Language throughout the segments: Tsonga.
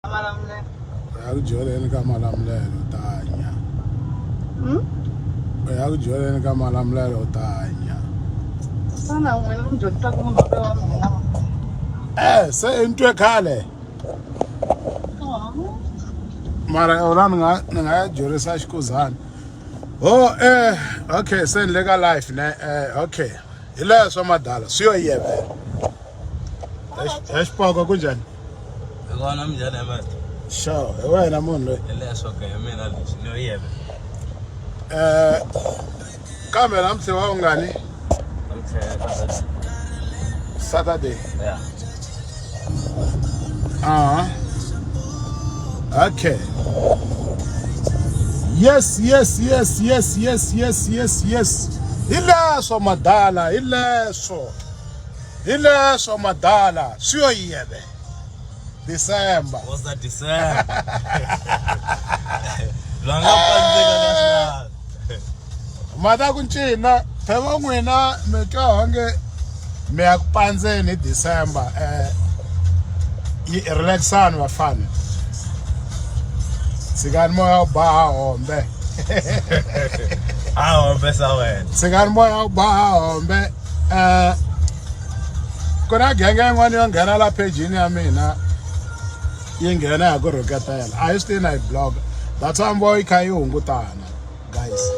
U ya ku dyoleni ka Malamulele u ta hanya. Hmm? U ya ku dyoleni ka Malamulele u ta hanya. Xana n'wina mi dyondzisaka munhu wa mina? Eh, se i ni twe khale. Mara u la ni nga ya dyondzisa xikuzana. Oh, okay, se ni le ka life ne. Okay. Hi leswo madala, swi yo yevela. Xipoko kunjhani? Hi kona minjhani ya master? Sure, hi wena munhu loyi. Hi leswo ke hi mina leswi ni yo yeve. Kambe namuntlha wa ungani? Namuntlha Saturday. Saturday. Yeah. Uh-huh. Okay. Yes, yes, yes, yes, yes, yes, yes, yes. Hi leswo madala, hi leswo. Hi leswo madala, swi yo yeve. December. What's that December? Lwanga pandzeka ka swilava. Mata ku ncina, phela n'wina mi twa onge mi ya ku pandzeni hi December. Yi relaxani vafana. Tshikani moya wu ba ha hombe. A hombe sa wena. Tshikani moya wu ba ha hombe. Ku na genge yin'wana yo nghena la pejini ya mina yi nghena ya ku rhuketela a yi swi tivi na yi blog that's why mbo yi kha yi hungutana guys.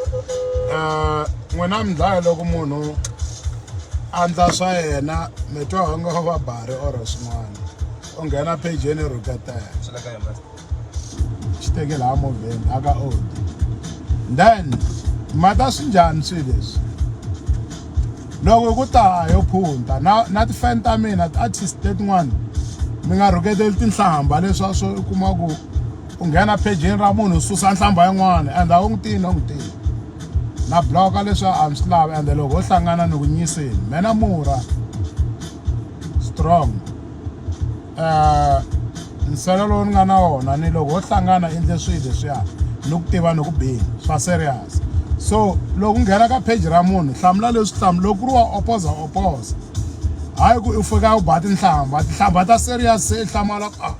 N'wina mi dlaya loko munhu a ndla swa yena mi twa onge wo va bari or swin'wana u nghena pejini yi rhuketela Swi le ka yona master. Xi teke laha movheni la ka Audi then mata swi njhani swilo leswi loko ku ta yo phunta na ti-fan ta mina ti-artist letin'wana mi nga rhuketeli tinhlamba leswa swo u kuma ku u nghena pejini ra munhu u susa nhlamba yin'wana and a wu n'wi tivi no n'wi tivi na bloka leswi a mi swi lavi ende loko ho hlangana ni ku nyiseni mena mura strong. Nsele lowu ni nga na wona ni loko ho hlangana endle swilo leswiya ni ku tiva ni ku bini swa serious so loko u nghena ka page ra munhu hlamula leswi hlamula loko ku ri wa opoza opoza hayi ku u fika u ba tinhlamba tinhlamba ta serious se i hlamala ku ah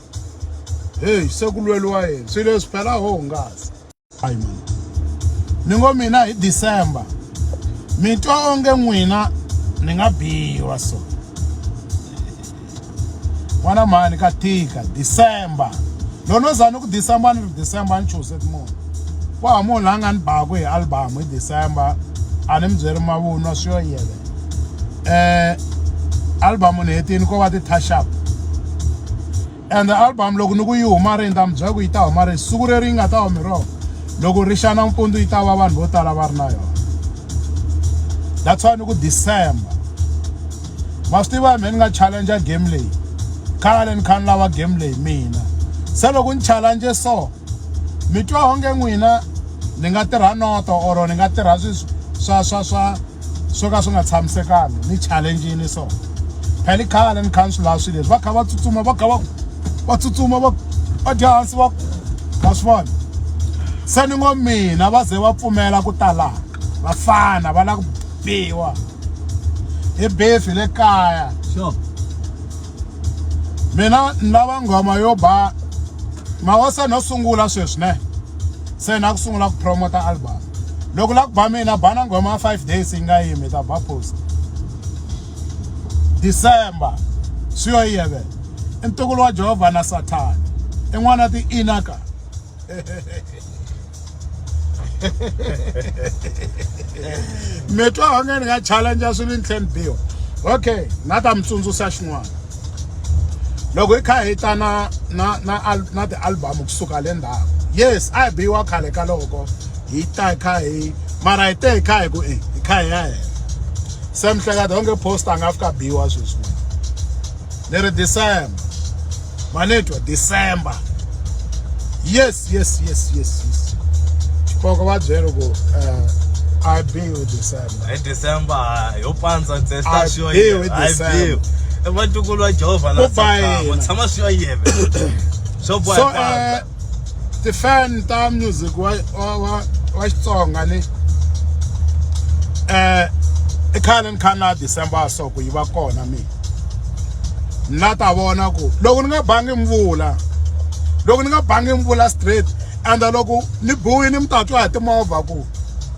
heyi se ku lweliwa yini swilo leswi phela ho hungasa. Hayi man. Ni ngo mina hi December mi twa onge n'wina ni nga biwa so. N'wana mhani ka tika December. Loko no za ni ku December ni ri December ni chuze munhu. Ku hava munhu la nga ni baku hi album hi December a ni mi byeri mavunwa swi yo yele. Album ni hetini ko va ti-touch up. And album loko ni ku yi huma rini ta mi byela ku yi ta huma rini siku leri yi nga ta humi rona loko ri xa nampundzu yi ta va vanhu vo tala va ri na yona that's why ni ku December ma swi tiva me ni nga challenge game leyi khale ni kha ni lava game leyi mina se loko ni challenge so mi twa onge n'wina ni nga tirha noto or ni nga tirha swi swa swa swa swo ka swi nga tshamisekanga ni challenge-ini so phela i khale ni kha ni swi lava swilo leswi va kha va tsutsuma va kha va va tsutsuma va va dya hansi va va swi vona se ni ngo mina va ze va pfumela ku tala vafana va lava ku biwa hi beef le kaya Sure. Mina ni lava nghoma yo ba mahosa no sungula sweswi ne se na ku sungula ku promota album loko la ku ba mina ba na nghoma ya 5 days yi nga yimi ta ba post December swi yo yeve i ntukulu wa Jehovha na Sathana i n'wana ti inaka mi twa onge ni nga challenge swilo ni tlhe ni biwa okay na ta mi tsundzuxa xin'wana loko hi kha hi ta na na na na ti-album kusuka le ndzhaku yes a hi biwa khale ka loko hi ta hi kha hi mara hi te hi kha hi ku e hi kha hi ya hela se mihleketa onge post a nga fika biwa sweswi ni ri December manetwa December yes yes yes yes yes xipoko va byele ku I be with December hi December yo pandza ntsena I swi yo be with yeva. I December. be. I vatukulu va Jehovha na Ku ba Sathana. yena. Tshama swi yo yeve swo boha so hi pandza. ti-fan ta music wa wa wa wa Xitsonga ni i khale ni kha na December so ku yi va kona mina na ta vona ku loko ni nga bangi mvula Loko ni nga bangi mi vula straight ende loko ni biwini mi ta twa hi timovha ku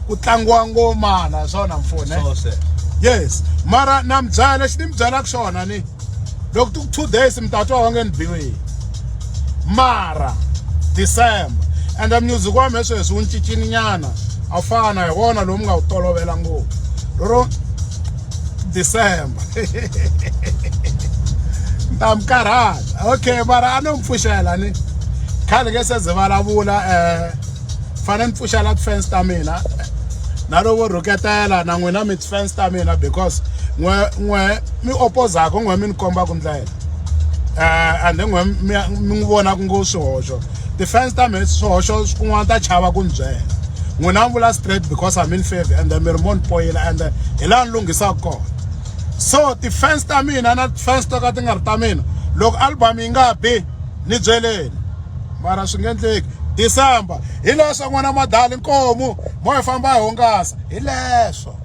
ku tlangiwa ngomana swona mfune. Swo sweswo. Yes, mara na mi byela lexi ni mi byelaka xona ni loko ti ku 2 days mi ta twa onge ni biwile. Mara December ende music wa mehe sweswi wu cincile nyana a wu fana hi wona lowu mi nga wu tolovela ngopfu lero December ni ta mi karhata okay mara a no mi pfuxela ni khale nge se ze vulavula um fanele ni pfuxela ti-fans ta mina na loko rhuketela na n'wina mi ti-fans ta mina because n'we n'we mi opozaka n'we mi ni kombaka ndlela and then n'we mi mi n'wi vonaka ngo swihoxo ti-fans ta mina swihoxo kun'wana ta chava ku ni byela n'wina mi vula straight because I'm in favor and mi ri mo ni poyila and hi laha ni lunghisaka kona so ti-fans ta mina na ti-fans to ka ti nga ri ta mina loko album yi nga bi ni byeleni mara swi nge endleki December hi leswo n'wana madali nkomu mo hi famba hi hungasa hi leswo.